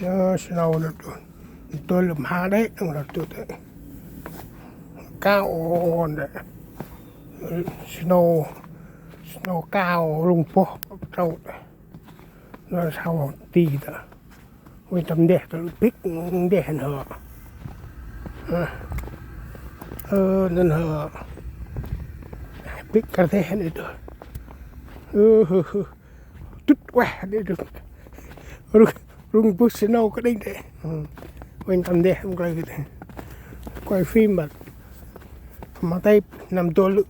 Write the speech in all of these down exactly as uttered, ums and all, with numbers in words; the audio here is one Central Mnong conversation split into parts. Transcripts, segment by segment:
Ơ, snow nơ tŭ. Tŭ lŭm ha đê, nơ tŭ đê. Kao nơ. Snow, snow kao rŭng boh trâu đê. Nơ sau ti đê. Ui, tâm ndeh tŭ pik ndeh nơ. Ơ. Ơ, nơ nơ. Pik kar đê nơ tŭ. Ơ, hơ, hơ. Tŭt ueh đê rŭng, rŭng, rŭng bus snow kđing đê. Ơ. Ueh tâm ndeh mâu gay đê. Quay phim măt. Ma tay năm đô lư.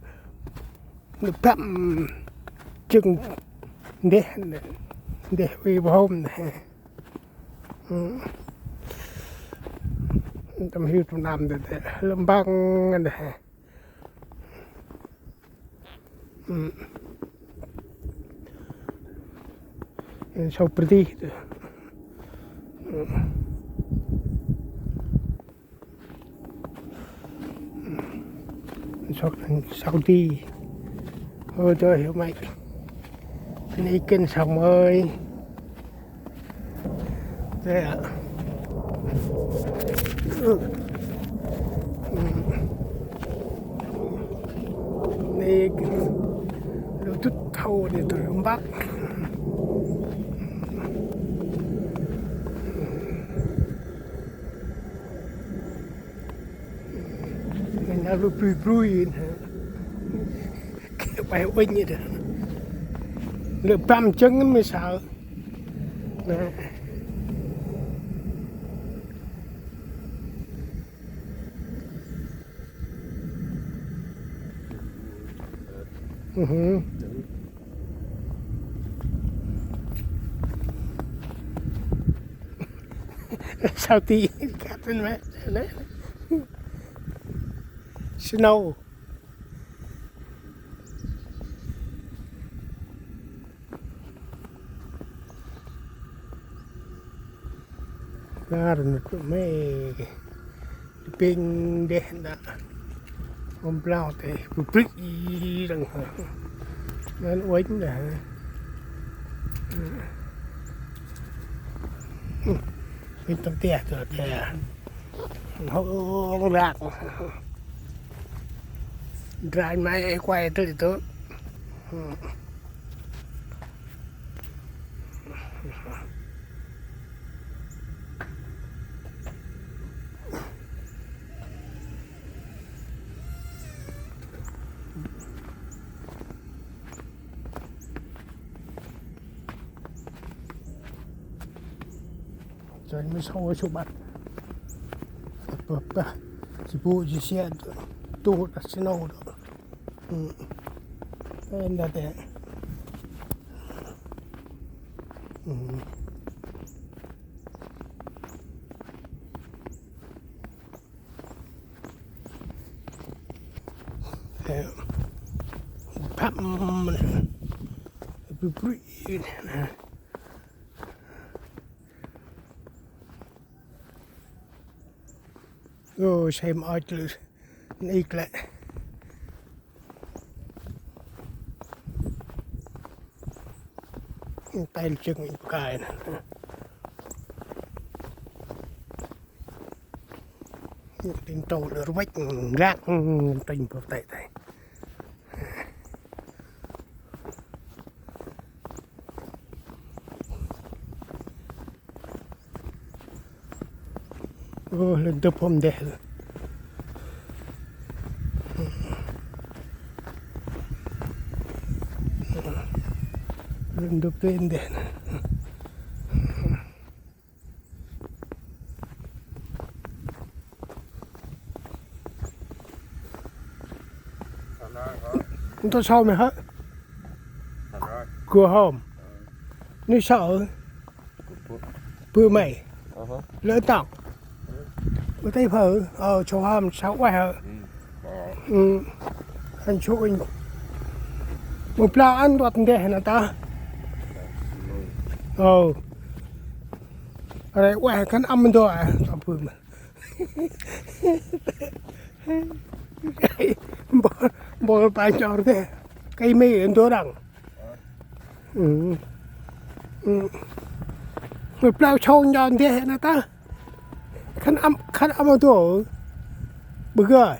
Lư păm jâng ndeh, ndeh ueh bơh hôm đê. Ơ. Tâm hiu tâm năm đê, đê. Lŭm băng đê. Ơ. Ơ, sau pơdih đê. Ơ. Sau, sau ti. Ơ, tơ hiu may. Nê kênh sau mơi. Đê. Ơ. Nê, lŭ tŭt thâu nê tŭ lŭm băk. Nê nau lŭ brui brui nê. Kê ueh ueh nê đê. Lŭ băm jâng mê saơ. Nê. Ơ hơ. Sau ti, cắt lên mẹ. Snow. Nar nŭt mê. Ping đeh đă. Hôm blau tê, bu brik i răng hơ. Ngan uênh đă. Uênh tâm tê tơ tê. Hông lak. Dran mai quay tơ tơ. Choi mi sau su bat. Pơ pơ. Si bu si sia tu đa snow đa. Ơ. Ơ, nda tê. Ơ. Ơ. Păm. Bri bri. Ơ, sem oi tlư. Nê klĕ. Tay lŭ chưng ih pơkai nê. Tĭng trâu lơ rvăch nglak, tĭng pơ tay tay. Ơ, lĕ ndŭp hôm ndeh. Lĕ ndŭp tê ndeh. Ntô sau mê hă? Gua hôm. Nê sau. Bơ mê. Lơ tŏng. Bơ tê phơ. Ơ, chô hôm sau ueh hă. Ơ. Ăn chô inh. Mâu blau ăn đuăt ndeh nơ ta. Ơ. Rê ueh kăn ăn mâu ndô a. Tŏng bơ mê. Bol, bol pancor tê. Kay mê ndô răng. Ơ. Ơ. Mơ blau sâu nđon deh na ta. Khăn âm, khăn âm ô tô. Bơ gơi.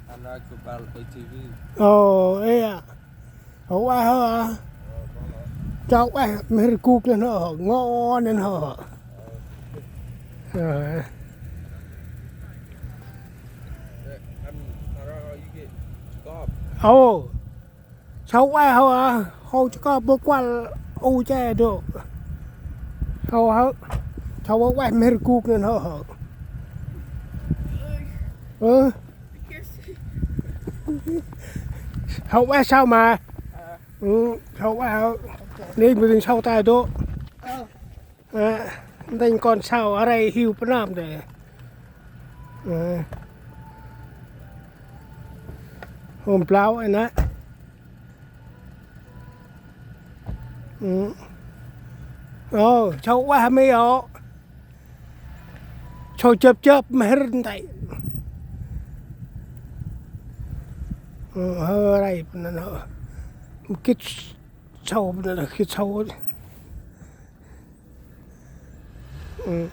Ăn ai kơ bal A T V. Ồ, ê à. Hô ai hơ à. Chau ai mơ rơ kuk nên hơ. Ngô nên hơ. Ờ. Ê, ăn, ăn ai kơ kop. Ồ. Sau ueh hô a, hô chkop bơ kuăl u che dô. Hô hô. Sau ueh mơ rơ kuk nên hô hô. Ơ. Hô ueh sau ma. Ơ, sau ueh hô. Ning bơ ding sau tai dô. Ơ. Ơ, ntĭnh kon sau a ri hiu pơnam dê. Ơ. Hôm blau ê nă. Ơ. Ơ, sau ueh mi ô. Sau chớp chớp mơ hơr ntĭnh. Ơ, hơ ri pơnăn hơ. Kit sau pơnăn kit sau. Ơ.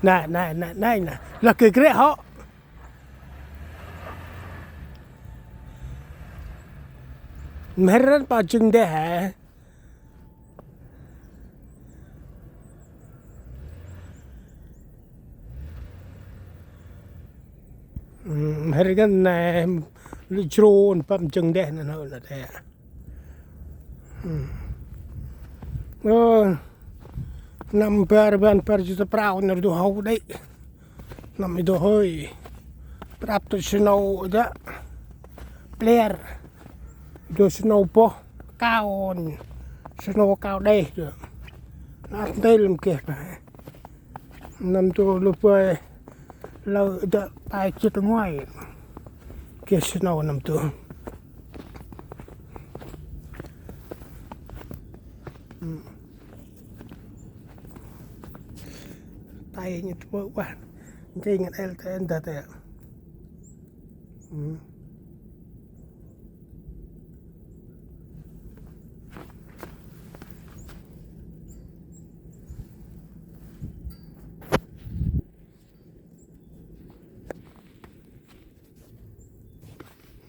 Nă, nă, nă, nă, nă. Lah kê krê hŏ. Mơ hơr răn pa jâng deh hê. Ơ, mơ hơr răn nê, lĕ jrôn păm jâng deh năn hŏ nă dê. Ơ, năm bar rbăn bar jât prao nơh rdu hâu đê̆. Năm i dô hơi. Prăp tơ snow dă. Pler. Dô snow boh. Kao. Snow kao đêh dô. Nă ntil lăm geh pa. Năm dô lŭ bơi. Lơ dă tai jât ngoai. Geh snow năm dô. Ơ. Tai ñu tơ bơ ueh. Nchih ngăn el te enda te. Ơ.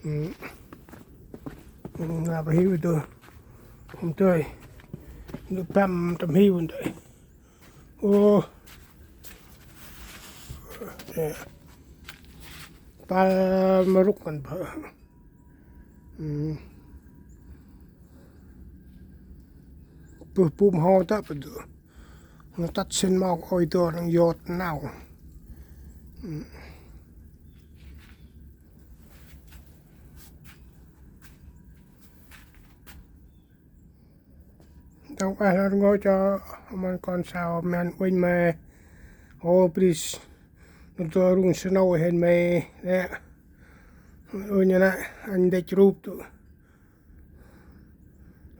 Ơ. Ơ, nă pa hiu dô. Hôm tơi. Nă păm tâm hiu tơi. Ơ. Ê. Pa mơ rŭk ngăn pa. Ơ. Bơh pum hô tăp dô. Ngăn tât sĭn mâu ôi dô năng yot nau. Ơ. Dong ueh lor ngơi cho mân kon sau mân uănh mê. Ô, bris. Nơ dô rŭng snow hên mê. Lĕ. Uănh nă, anh đĕch rup tŭ.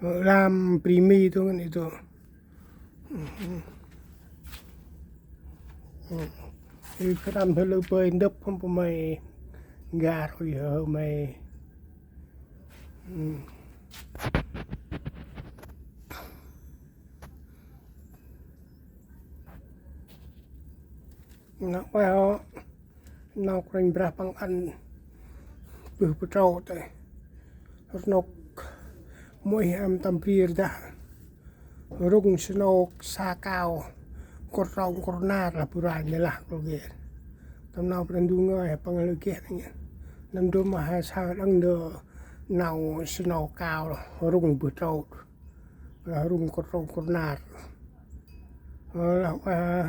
Lam bri mi tŭ ngăn i tŭ. Ơ, khăn ăn hơ lơ bơi ndŭp hŏm pơ mê. Ngar ui hơ mê. Ơ. Nă ueh hŏ. Nôk ranh Brah Păng ăn bơh pơtrâu tê. Rnôk muih ăn tâm bri rdah. Rŭng snow sa kao. Kor trong kor nar lah bu ranh nê lah kol geh. Tâm nau Brah Ndu ngơi he păng lơ geh nê. Năm dô ma he sa đăng dô nau snow kao rŭng bơh trâu. Lah rŭng kor trong kor nar. Lah ueh